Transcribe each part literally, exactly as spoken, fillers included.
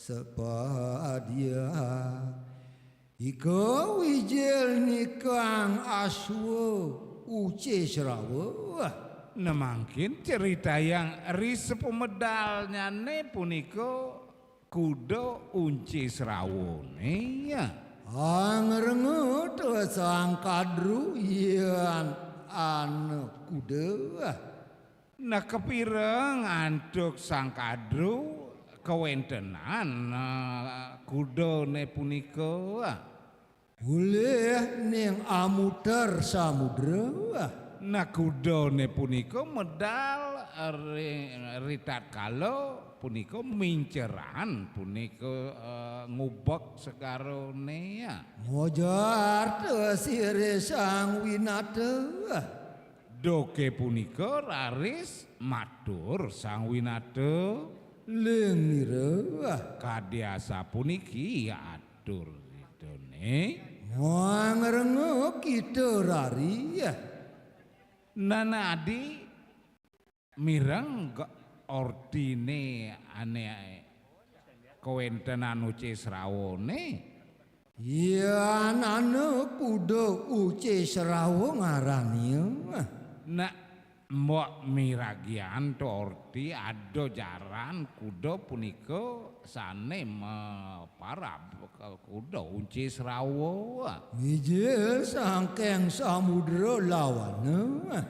Sepadia ika wijil nikang aswa uci srawa. Nemangkin critayang ri sapamedalnyane punika kuda unci srawane. Angrenga ta Sang Kadru yan ana kuda. Nah, kapira ngantuk Sang Kadru kawentenan, eh, kudane punika? Ulih ning amuter samudra. Nah, kudane punika medal ri-, ritatkala punika minceran punika, eh, ngubek segarane. Mojar ta sire Sang Winata. Duke punika raris matur Sang Winata. Lingira. Kadi asapuniki atur ridane. Mangrenga kita rari. Nana adi mireng ge-, ortine ane kawentenan uci srawane. Yan ana kuda uci srawa ngarane. Nek mbok miragian to orti ada jaran kuda punika sane maparab ke kuda unci srawa. Mijil sangkeng samudra lawana.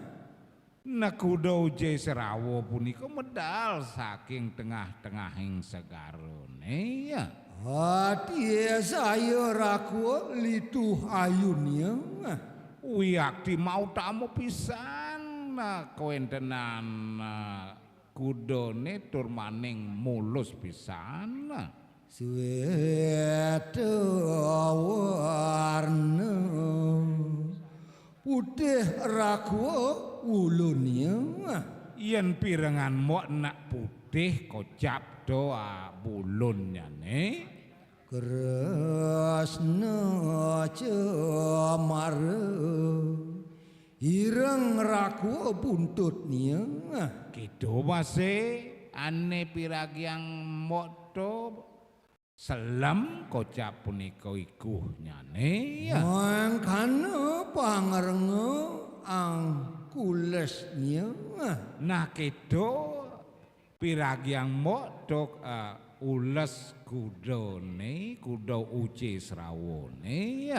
Nah, kuda uci srawa punika medal saking tengah-tengahing segarane. Ati saya rakwa lituh ayunia. Wiakti mautama pisan, nah, kawentenan, nah, kudane tur maning mulus pisan. Sweta warna putih rakwa ulune. Yen pirengan mbok nak putih kocap to, ah, bulunnyane. Krasna cemara ireng rakwa buntutnya. Kitu base ane piragiang mbok to selem kocap punika ikuhnyane. Mangkana pangrenga angkulesnya. Nah, kitu piragiang mbok to, eh, ules kudane, kuda uci srawane.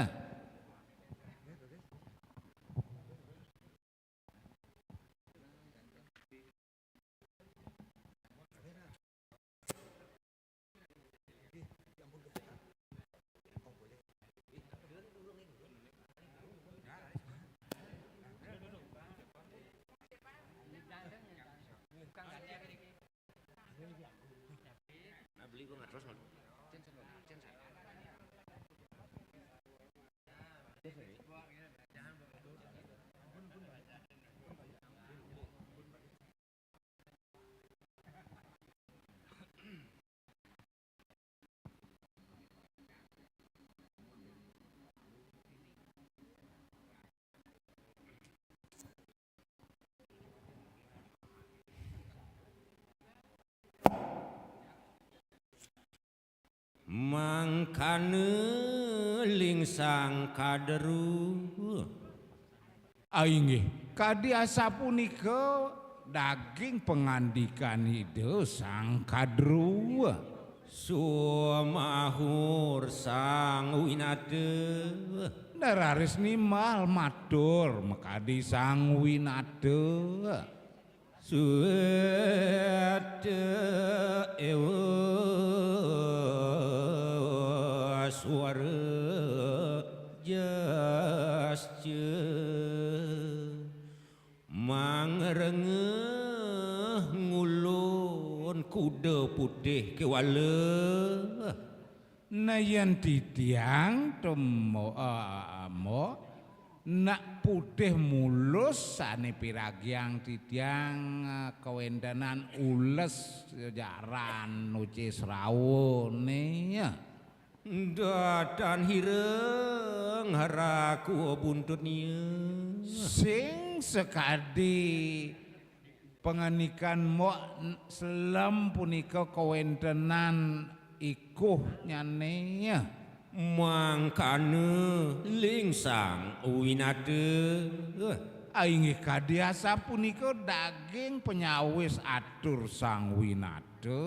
Mangkana lingsang kaderu. Ah, inggih, kadi asapunika daging pangandikan Ida Sang Kadru. Sumahur Sang Winata. Nararis nimbal matur makadi Sang Winata. Suwete ewa swara jasca. Mangrengeh ngulun kuda putih kewala. Nah, yen titiang temo, eh, mo, nak putih mulus sane piragiang titiang, eh, kawentenan ules jaran uci srawane. Datan hireng haraku buntutnya. Sing sakadi pangandikan mbok n-, selem punika kawentenan ikuhnyane. Mangkana ling Sang Winata. Ah, inggih kadi asapunika daging panyawis atur Sang Winata.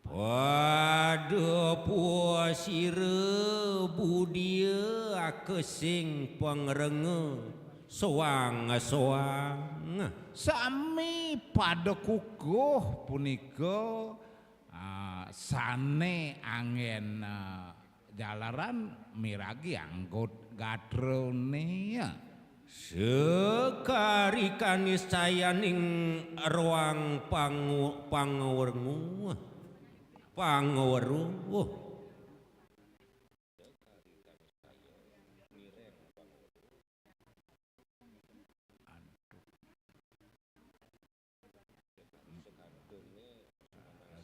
Pada puasira budia kesing pangrenga soang-soang. Sami pada kukuh punika, ah, sane anggen, ah, jalaran miragi anggot gatrane. Sekari kanistayaning roang pangu-, pangawerngu-, pangaweruh.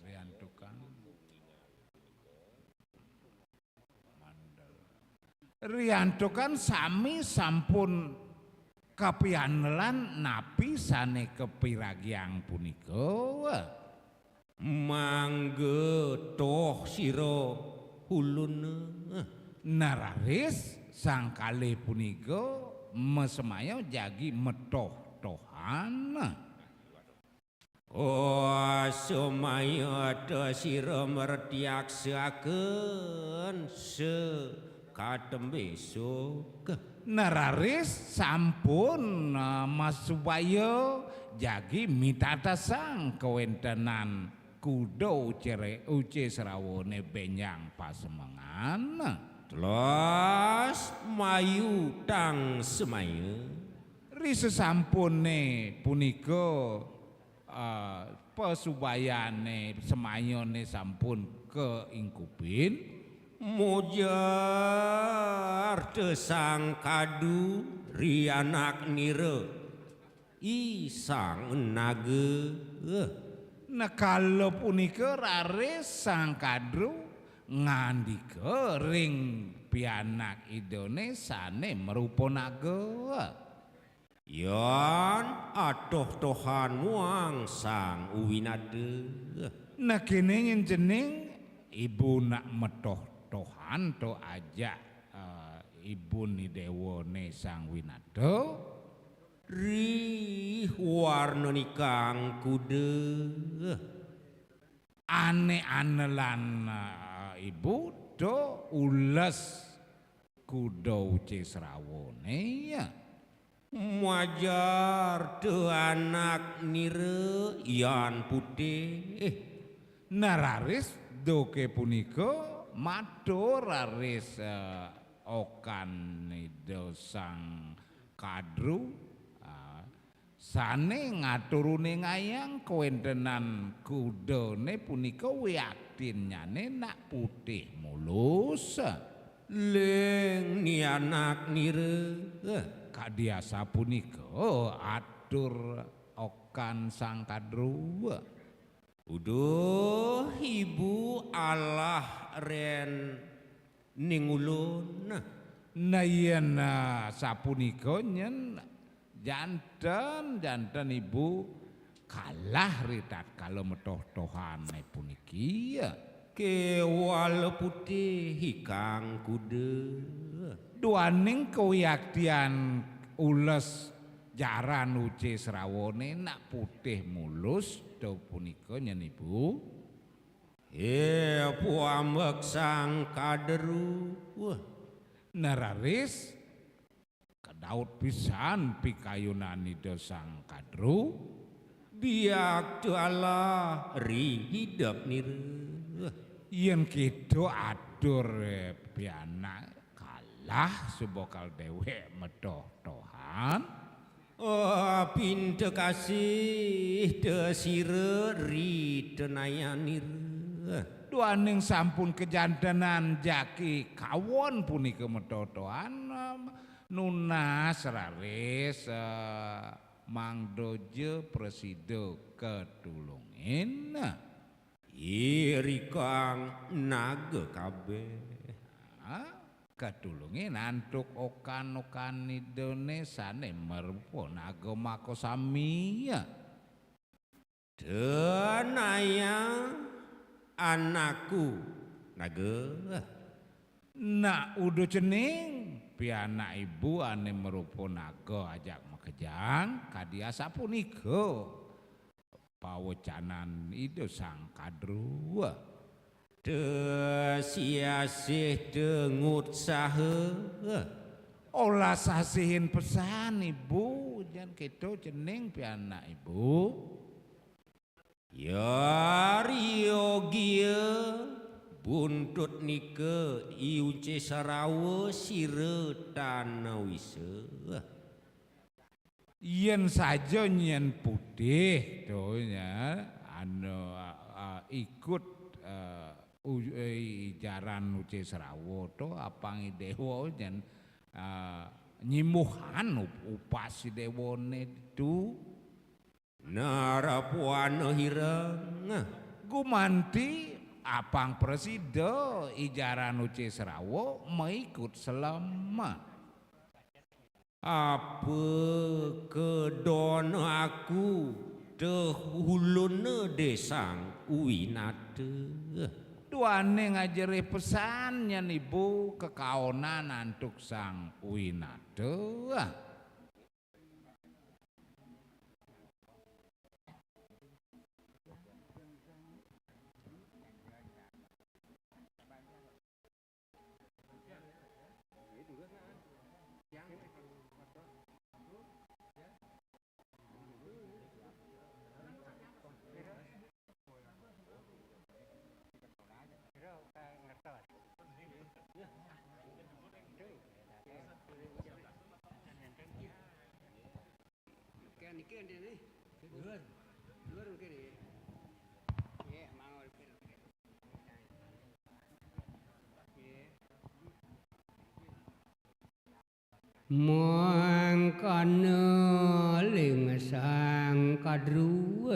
Riantukan mandel. Riantukan sami sampun kapianelan napi sane kapiragiang punika. Mangga toh sira ulun. Nararis sang kalih punika masemaya jagi metoh-tohan. Oh, semaya ta sira mretiaksaken sekatembe suka. Nararis sampun, ah, masubaya jagi mitatasang kawentenan kuda ucere-, uci srawane benjang pasemengan. Telas mayu tang semaya. Risasampune punika, ah, pasubayane semayane sampun kaingkupin. Mojar te Sang Kadu ri anak nira. I Sang Naga. Nah, kala punika raris Sang Kadru ngandika ring pianak idane sane marupa naga. Yan atoh-tohan muang Sang Winata. Nah, kene nyen cening ibu nak metoh-tohan to ajak, eh, ibun i dewane Sang Winata. Rih warna nikang kuda. Ane anelan, eh, ibu to ules kuda uci srawane, ya. Majar te anak nira yan putih. Nararis doke punika matur raris, eh, okan ida Sang Kadru, ah, sane ngaturune ngayang kawentenan kudane punika wiaktinnyane nak putih mulus. Ling ni anak nira. Kadi asapunika atur okan Sang Kadru. Uduh ibu alah ren ning ulun. Nah, yen, ah, sapunika nyen janten, janten ibu kalah ri tatkala metoh-tohane puniki, ya. Kewala putih ikang kuda. Duaning kawiaktian ules jaran uci srawane nak putih mulus to punika nyen ibu. He puambek Sang Kadru. Wah. Nararis kedaut pisan pikayunan ida Sang Kadru. Biak tu Allah ri hidep nira. Yen kita atur, eh, pianak kalah subakal dewek metoh-tohan. Oh, pinta kasih te sira ri tenayan nira. Duaning sampun kejantenan jaki kawon punika metoh-tohan, em, nunas raris, eh, mangda ja prasida katulungin. Irikang naga kabeh. Ha? Katulungin antuk okan-okan idane sane marupa naga makasami. Tenaya Anakku naga. Nak uda cening, pianak ibu ané marupa naga ajak makejang, kadi asapunika pawecanan Ida Sang Kadru. Tesiasih tengutsaha. Olas asihin pesan, Ibu, jan kéto cening pianak ibu. Yariogia buntut nika I Ucé Sarawa sira tan wisa. Yén saja nyén putih to nya, anu, a, a, ikut, eh, u-, eh, ijaran Ucé Sarawa to apang I Déwa nyén, eh, nyimbuhan up-, upas I Déwané ditu. Narapuana hireng. Gumanti apang prasida ijaran Ucé Sarawa maikut selem. Apa kedona aku tehuluna desang winata. Duaning ajerih pesan nyén ibu kekaonan antuk sang winata. Niki, niki, niki, niki. Dhuwur. Dhuwur niki, niki. Nggih, mangga. Nggih. Mangkana ling Sang Kadru.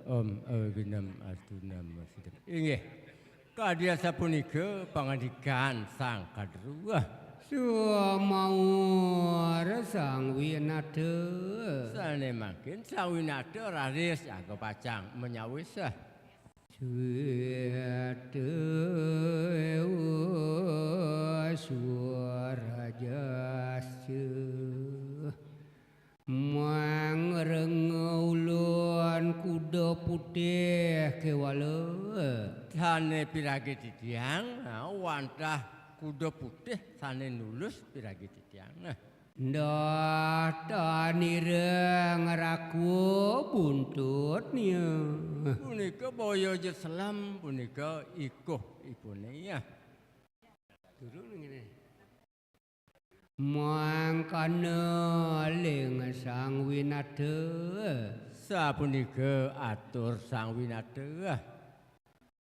Om, eh, ginem, artunam, sidem. Inggih. Kadi asapunika pangandikan Sang Kadru. Sumaur Sang Winata. Sané mangkin Sang Winata raris jaga pacang manyawis. Sweta surajasya. Mangrenga ulun kuda putih kéwala. Sané piragi titiang, nah, wantah kuda putih sané nulus piragi titiang. Nah. Ndah tan ireng rakwa buntutnya. Punika boya ja selem, punika ikuh ipuné, ya. Turun ngene. Mangkana ling Sang Winata. Sapunika atur Sang Winata.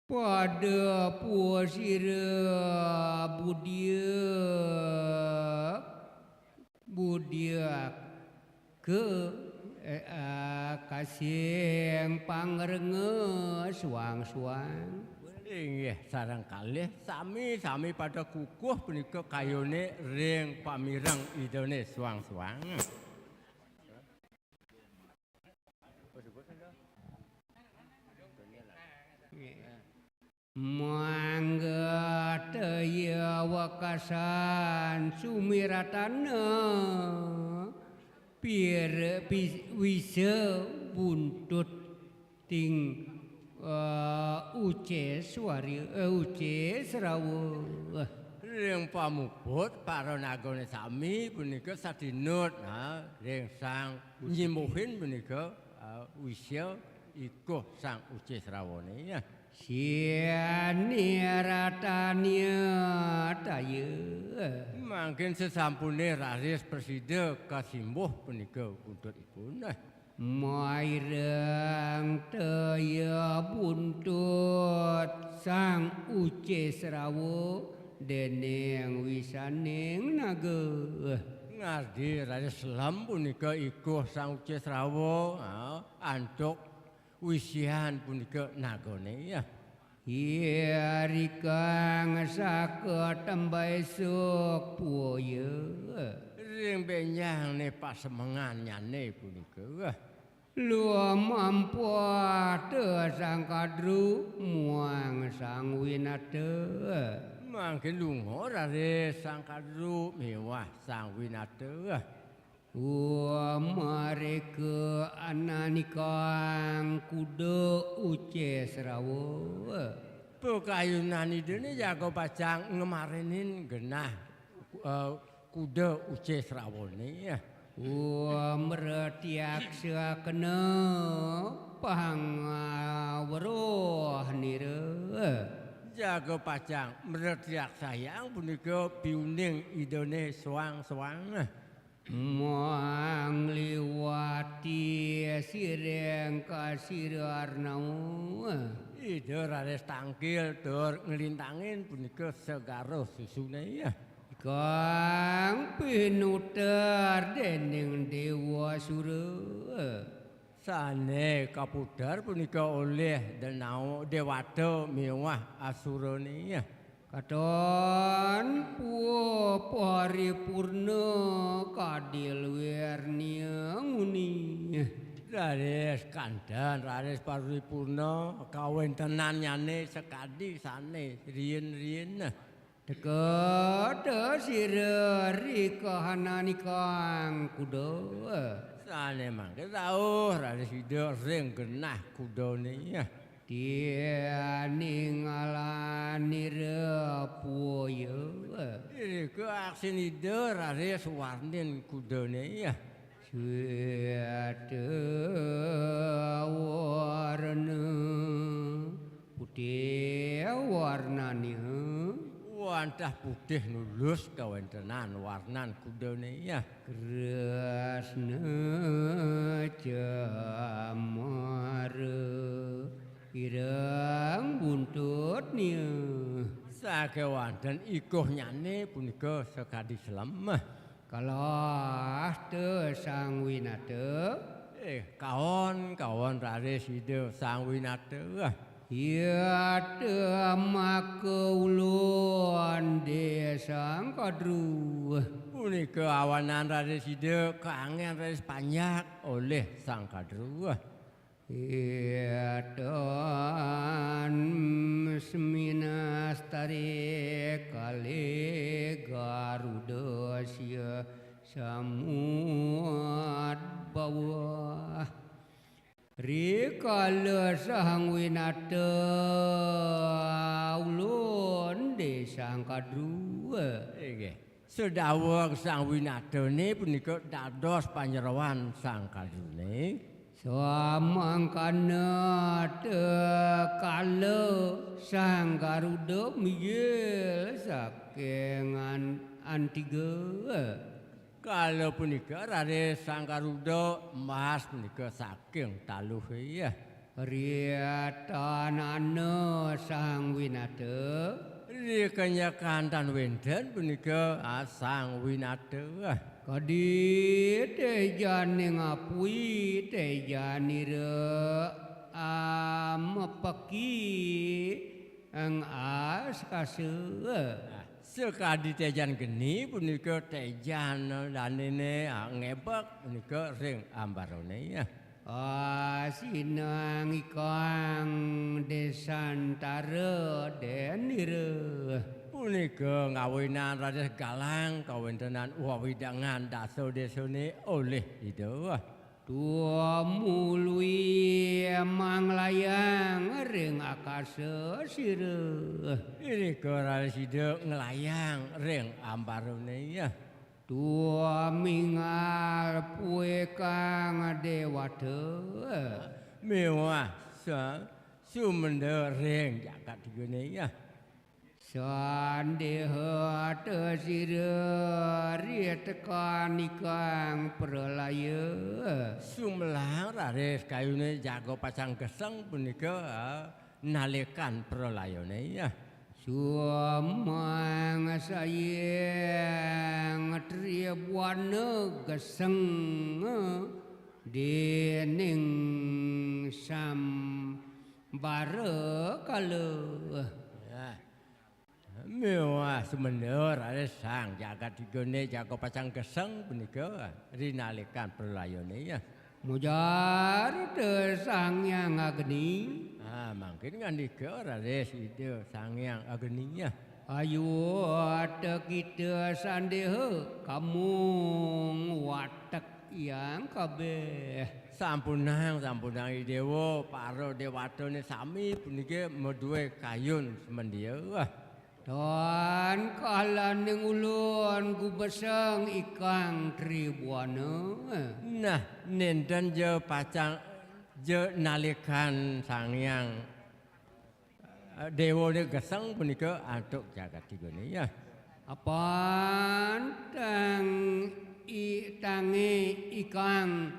Pada pua sira budia, budia ke, eh, ah, kasing pangrenga suang-suang. Inggih, sareng kalih sami-sami pada kukuh punika kayune ring pamireng Idane suang-suang. Nggih. Mangga taya wekasan sumiratana pir-, pis-, wisa buntut ting, eh, Uce Swari-, eh, Uce Srawa. Ring pamuput para nagane sami punika sadinut, ha, ring sang nyimbuhin punika, eh, wisa ikuh sang Uce Srawane, ya. Siani ratania taya. Mangkin sesampune raris prasida kasimbuh punika buntutipun. Maireng taya buntut Sang Uce Srawa dening wisaning naga. Ngardi raris selem punika ikuh Sang Uce Srawa, ha, antuk wisian punika nagane, ya. Irikang saka tembaisuk puya. Ring benjangne pasemengannyane punika. Lumampah te Sang Kadru muang Sang Winata. Mangkin lunga raris Sang Kadru miwah Sang Winata. Wa mareka ananikang kuda ucesrawa. Pakayunan Idane jaga pacang ngemarenin genah, eh, kuda ucesrawane. Wa mratiaksakena pangawroh nira. Jaga pacang mratiaksayang punika piuning Idane soang-soang. Mangliwati sireng kasira Arnawa. Ida raris tangkil tur nglintangin punika segara susune. Ikang pinuter dening Dewa Sura. Sane kaputer punika olih Denau Dewata miwah Asurane. Katon puwa paripurna kadil wernia nguni. Raris kanten, raris paripurna kawentenannyane sakadi sane riin-riin. Teka ta sira ri kahananikang kuda. Sane mangke rauh raris Ida ring genah kudane. Tining alanira puya. Irika aksin Ida raris warnin kudane. Sweta warna putih warnanya. Wantah putih nulus kawentenan warnan kudane. Krasna camara ireng buntutnya. Sakewanten ikuhnyane punika sakadi selem. Kalah ta Sang Winata. Eh, kaon, kaon raris Ida Sang Winata. Yata maka ulun de Sang Kadru. Punika awanan raris Ida kaangen raris panjak olih Sang Kadru. Etan sminastare kale Garuda sia samud bawah. Rikala Sang Winata ulun de Sang Kadru. Inggih. Sedaweg Sang Winatane punika dados panyeroan Sang Kadrune. Samangkana tekala Sang Garuda migil saking an-, antiga. Kala punika raris Sang Garuda mas punika saking taluh. Riatanana Sang Winata. Rikenyekan tan wenten punika, ah, Sang Winata. Kadi tejaning apui, tejanira amepeki eng askasa. Ah, sakadi tejan geni punika tejan danene, ah, ngebek punika ring ambarane. Asinang ikang desantara denira. Punika ngawinan raris galang kawentenan wewidangan dasa desane olih Ida. Tumului manglayang ring akasa sira. Irika raris Ida nglayang ring ambarane. Tumingal puekang dewata. Miwah sa-, sumenda ring jagat tigane. Sandeha ta sira ri tekanikang pralaya. Sumelang raris kayune jaga pacang geseng punika, ah, nalikan pralayane. Sumangsayang tribuana geseng dening sambara kala. Ya. Miwah sumenda raris sang jagat tigane jaga pacang geseng punika rinalikan pralayane. Mujar te Sang Hyang Agni. Ah, mangkin ngandika raris Ida Sang Hyang Agni ya. Ayu te kita sandeha kamung watek yang kabeh. Sampunang, sampunang Ida Déwa, para déwatané sami puniki madué kayun semendia. Tan kalaning ulun gubeseng ikang Tribuana. Nah, nénten ja pacang ja nalikan Sang Hyang, eh, Déwa geseng punika antuk jagat tiga ya. Apan tang i-, tangi ikang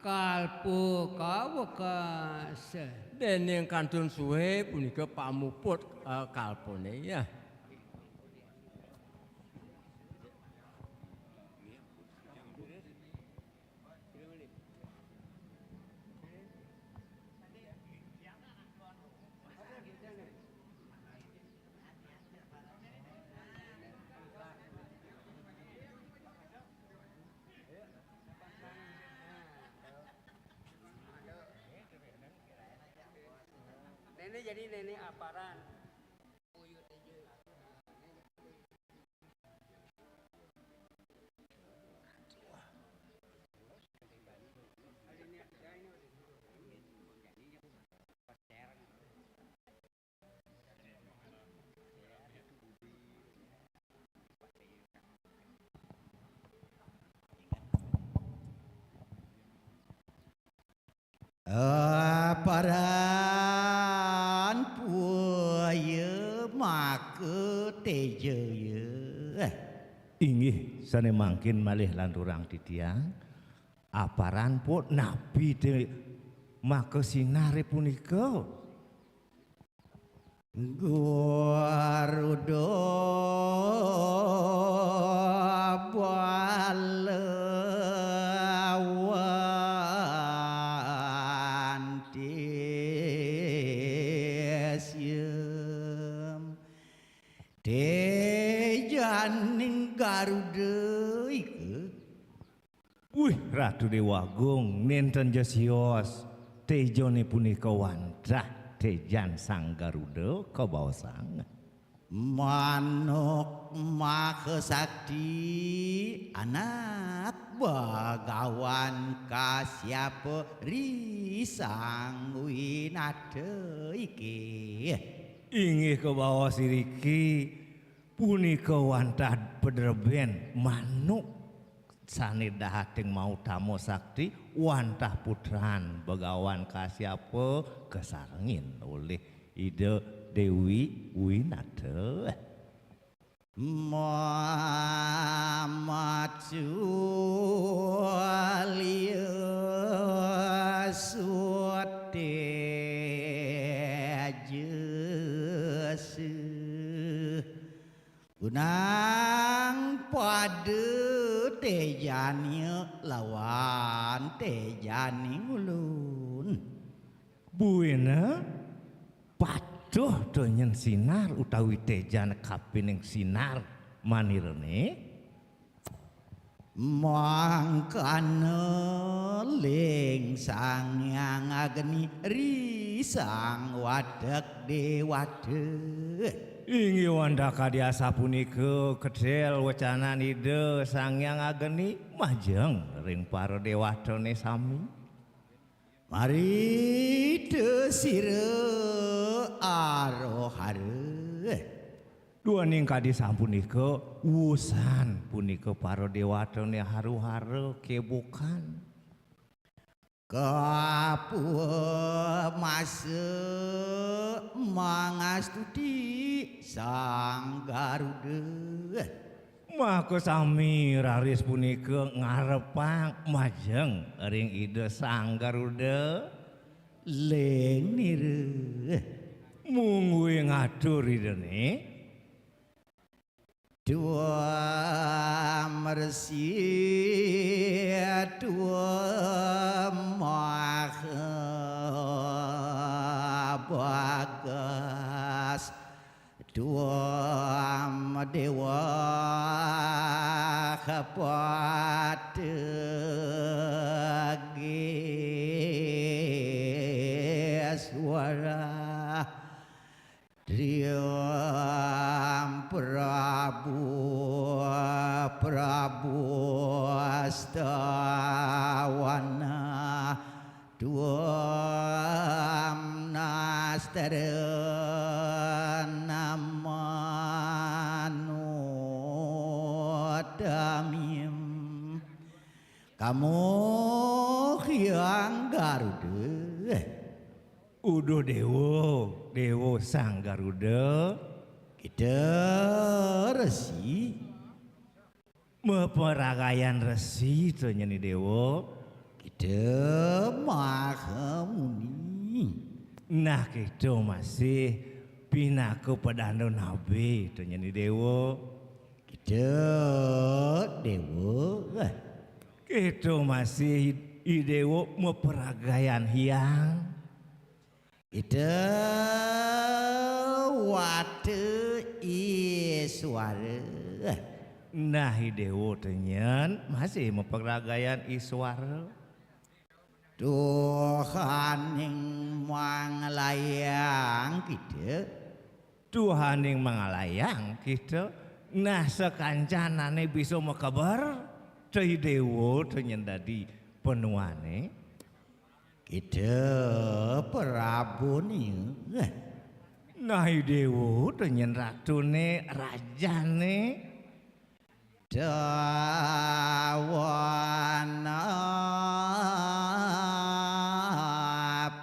kalpa kawekas. Déning kantun sué punika pamuput, eh, kalpané ya. Nenek jadi nenek aparan. Aparan puya maka tejaya. Inggih, sané mangkin malih lanturang titiang. Aparan pun napi te maka sinaré punika? Garuda balawantisyam. Téjaning Garuda ika. Wih, Ratu Déwa Agung, nénten ja sios. Téjané punika wantah téjan Sang Garuda kabaosang. Manuk Mahasakti, anak Bagawan Kasyapa ri Sang Winata iki. Inggih kabaos iriki punika wantah padrebén manuk. Sané dahating mautama sakti wantah putran Bagawan Kasyapa kasarengin olih Ida Déwi Winata. Mamatsulya sutejasa. Kunang pada téjanya lawan téjaning ulun. Buina patuh to nyén sinar utawi téjan kapining sinar manirané. Mangkana ling Sang Hyang Agni ri Sang Wadek Déwata. Inggih wantah kadi asapunika kedel wecanan Ida Sang Hyang Agni majeng ring para déwatané sami. Marita sira arohara. Duaning kadi sampunika wusan punika para déwatané haruhara kebokan. Kapamasa mangastuti Sang Garuda. Maka sami raris punika ngarepang majeng ring Ida Sang Garuda. Ling nira. Mungguing atur Idané. Tuam resi, tuam maha bagas, tuam déwa pategi. Riam Prabu, Prabu Astawana, Tuam Nastren Namanudamim. Kamu Hyang Garuda. Uduh Déwa, Déwa Sang Garuda. Kita Resi. Maparagayan Resi to nyen I Déwa. Kita Mahamuni. Nah, kita masih pinaka padanda nabi to nyen I Déwa. Kita Déwa. Kita masih I Déwa maparagayan Hyang. Kita Wata Iswara. Nah, I Déwa to nyen masih maparagayan Iswara. Tuhaning manglayang kita. Tuhaning manglayang kita. Nah, sakancanané bisa makeber, to I Déwa to nyen dadi panuané. Kita Prabune. Nah, I Déwa to nyen ratuné, rajané. Dawana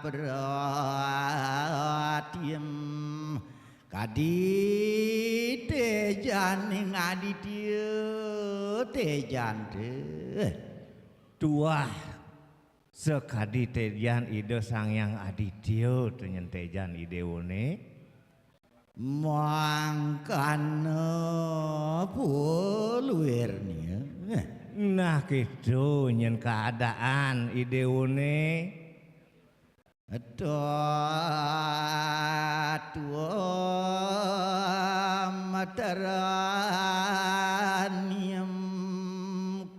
Pratim. Kadi téjaning Aditya, téjanta. Tuah sakadi téjan Ida Sang Hyang Aditya, to nyen téjan I Déwané. Mangkana puluirnya. Nah, kéto nyen keadaan I Déwané. Tatwa materaniam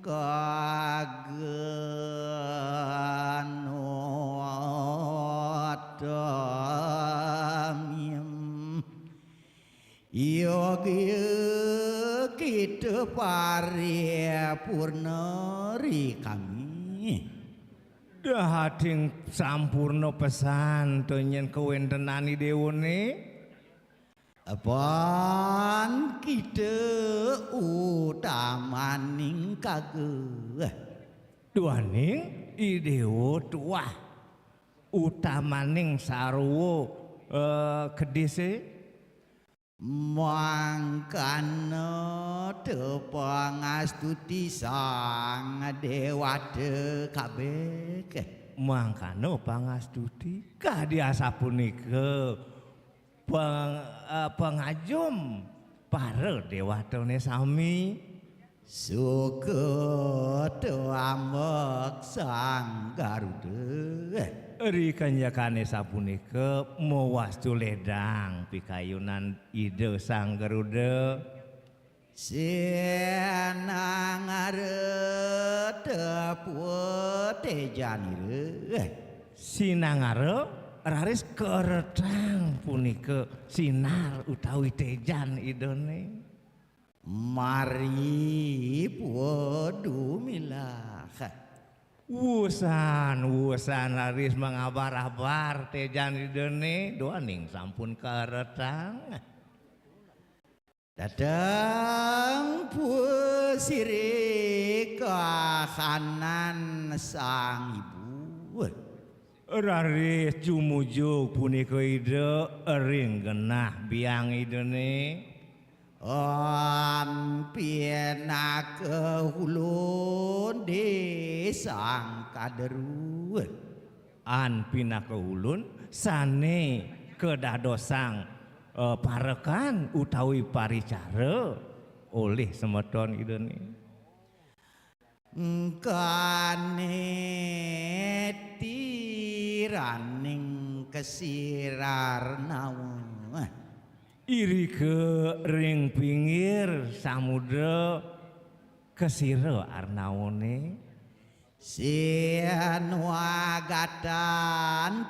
kaganotamiam. Yoga kita paripurna ri kami. Dahating sampurna pesan to nyen kawéntenan I Déwané. Apan kita utamaning kaga. Duaning I Déwa tuah utamaning sarwa, eh, kedisé. Mangkana ta pangastuti Sang Déwata kabéh. Mangkana pangastuti kadi asapunika pang-, eh, pangajum para déwatané sami. Suka ta ambek Sang Garuda. Ri kanjakané sapunika mawastu ledang pikayunan Ida Sang Garuda. Sinangara tepuk téjanira. Sinangara raris karetang punika sinar utawi téjan Idané. Mari padumilah. Wusan, wusan raris mangabar-abar téjan Idané, duaning sampun karetang. Dateng pusiri kahanan Sang Ibu. Raris jumujug punika Ida ring genah biang Idané. An pinaka ulun di Sang Kaderu. An pinaka ulun sané kadadosang, eh, parekan utawi paricara olih semeton Idané. Engkané tiraning Ksirarnawa. Irika ring pinggir samudra Ksira Arnawané. Sinwagatan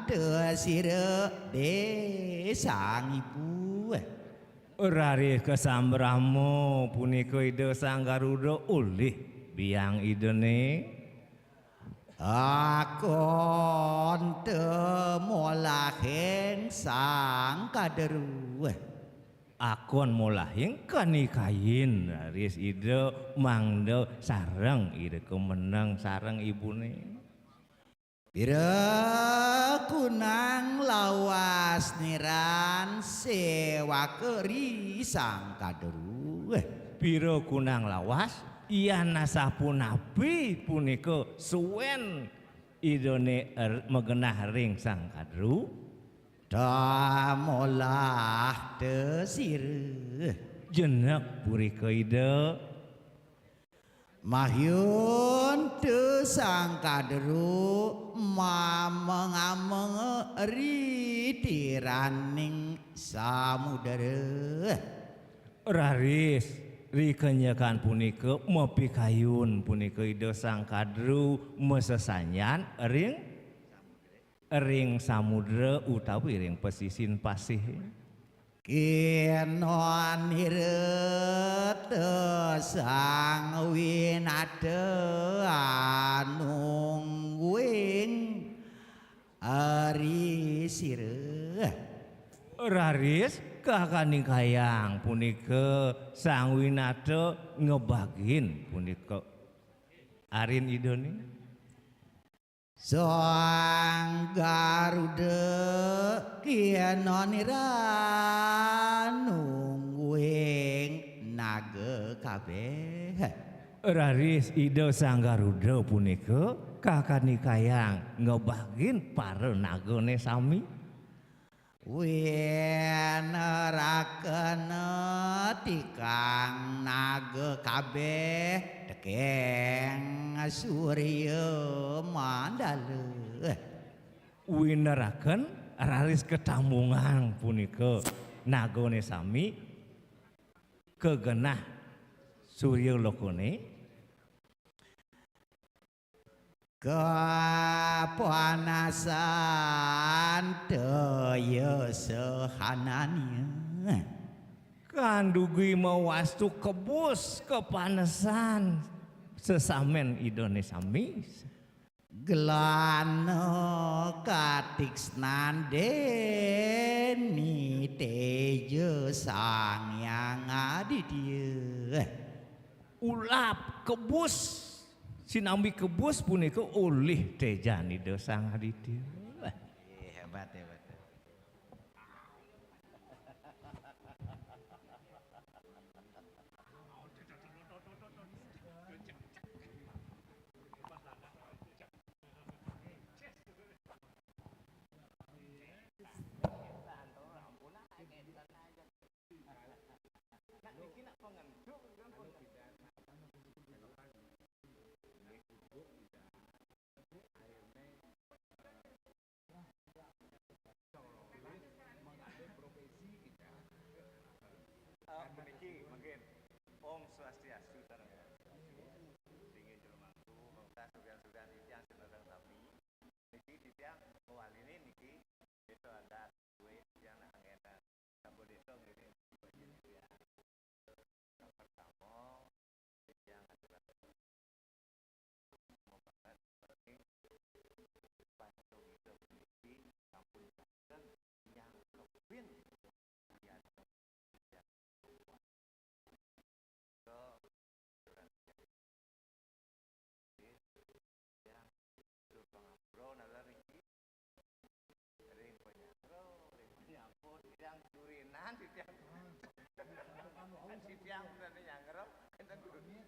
ta sira di Sang Ibu. Raris kasambrama punika Ida Sang Garuda olih biang Idane. Akonta molahing Sang Kadru. Akon molahing kanikayin raris Ida mangda sareng irika meneng sareng ibune. Pira kunang lawas niran sewaka ri Sang Kadru. Pira kunang lawas, yan asapunapi punika suwen Idane er-, magenah ring Sang Kadru. Tamolah tesira. Jenek purika Ida. Mahyun te Sang Kadru mameng-ameng ri tiraning samudra. Raris, ri kenyekan punika mapikayun punika Ida Sang Kadru masesanyan ring, ring samudra utawi ring pasisin pasih. Kinonira ta Sang Winata anungguing ari sira. Raris kakanikayang punika Sang Winata ngebagin punika arin Idane. Sang Garuda kinonira nungguing naga kabeh. Raris Ida Sang Garuda punika kakanikayang ngebagin para nagane sami. Winerakena tikang naga kabeh tekeng Surya Mandala. Wineraken raris katambungang punika nagane sami kagenah surya lokane. Kapanasan taya sahananya. Kandugi mawastu kebus kapanesan sesamen Idane sami. Glana katiksnan deni teja Sang Hyang Aditya. Ulap kebus, sinambi kebus punika olih tejan Ida Sang Aditya. Hebat, hebat. Oh, puniki mangkin. Om Swastiastu, sareng. Ringin jelemaku, mangda sugan-sugan titiang sinareng sami. Niki titiang mawalini niki, desa adat, duwe titiang nak angenan. Sampun desa ngiring. Yang pertama, titiang adalah banget ring pancung ida puniki sampun dateng nyangkepin yan yang ring panyangkro, ring panyangkut, yang durinan, yang durinan, yang nyangkro, enten durinan.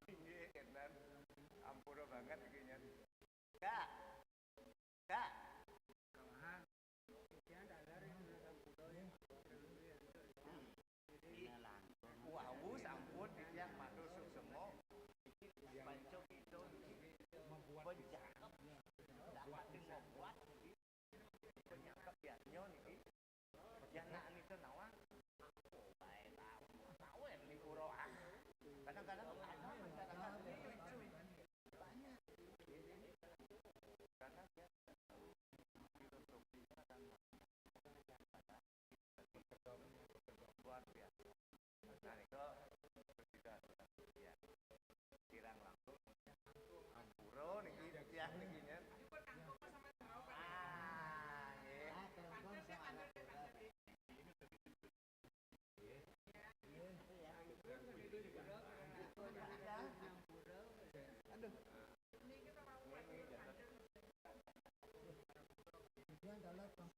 Inggih, enten. Ampura banget iki nyen. Kak. Kak. Wau sampun titiang matur suksema. Iki panca kita iki pun cakep. Dak pating membuat iki. Pun cakep ya, nyo niki. Yang nak nita nawang. Aku bae tahu. Tahu ya, ini pura. Kadang-kadang ada masyarakat lucu. Banyak.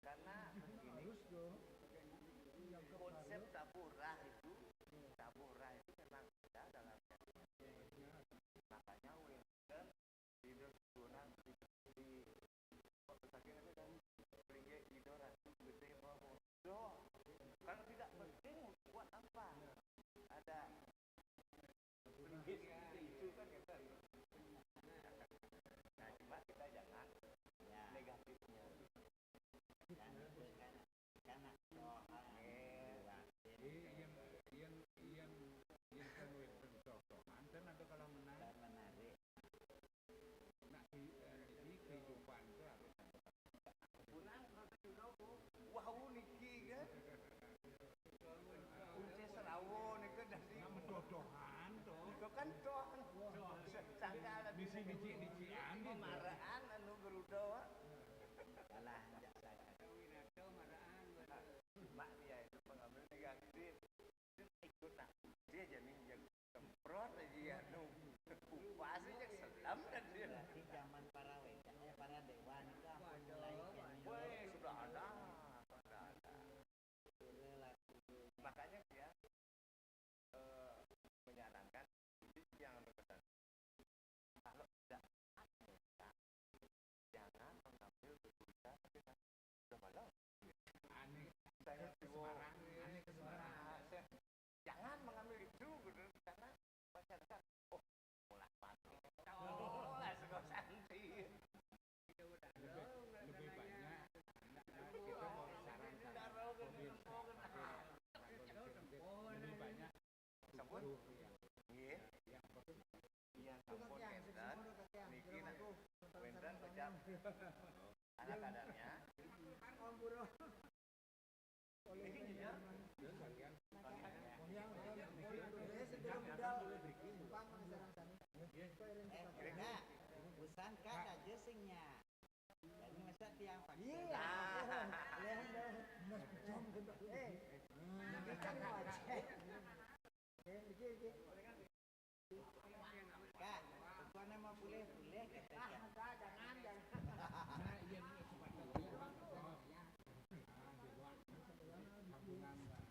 Karena begini, konsep tabuh rah itu, tabuh rah itu memang ada dalam, makanya Winston tidur seorang di, di, kok sakit apa kan? Ringgit tidur ratu gede mau bodoh. Kalau tidak penting, buat apa? Ada ringgit seperti itu kan, kita. Nah, cuma kita jangan, ya, negatifnya. Jangan itu kan, karena doa. Iya. Iya, yang, yang, yang, yang kan wénten doa, enten ada kalau menarik. Menarik. Nak di, eh, di kehidupan itu harus ada. Kurang kalau juga, Bu. Wau niki kan. Kunci serawo niku dari. Nah, medodohan to. Itu kan toh. Sangka ada bisi biji-biji angin. Maraan anu gerudo. Kalah, jak saya. Mak dia itu pengambil negatif. Ikut nak. Dia jadi yang semprot aja ya, nu. Kupas aja selam aja. Berarti zaman para wéda, eh, para déwa niku ampun mulai kéné. Wéh, sudah ada, sudah ada. Makanya dia, eh, menyarankan, jadi yang berpesan, kalau tidak ada, jangan mengambil berita tapi sudah malam. Aneh. Saya sembarang, aneh ke sembarang. Jangan mengambil itu, gitu, karena masyarakat, oh, mulai panik. Oh, lah, suka santai. Lebih, lebih banyak anak kita mau sarankan. Lebih banyak. Sampun? Nggih. Iya, sampun, wénten. Niki nak, wénten ucap ala kadarnya. Niki jujur. Eh, Kak, urusan Kak aja sing nya. Jadi masa tiang pakai. Iya. Ah. Mas Pejom kan tak. Eh, ini kan wajah. Eh, iki, iki. Kak, bukannya mau boleh-boleh, kata Kak. Ah, Kak, jangan, jangan. Nah, iya, ini kesempatan orang. Ah, di luar. Kampungan, Mbak.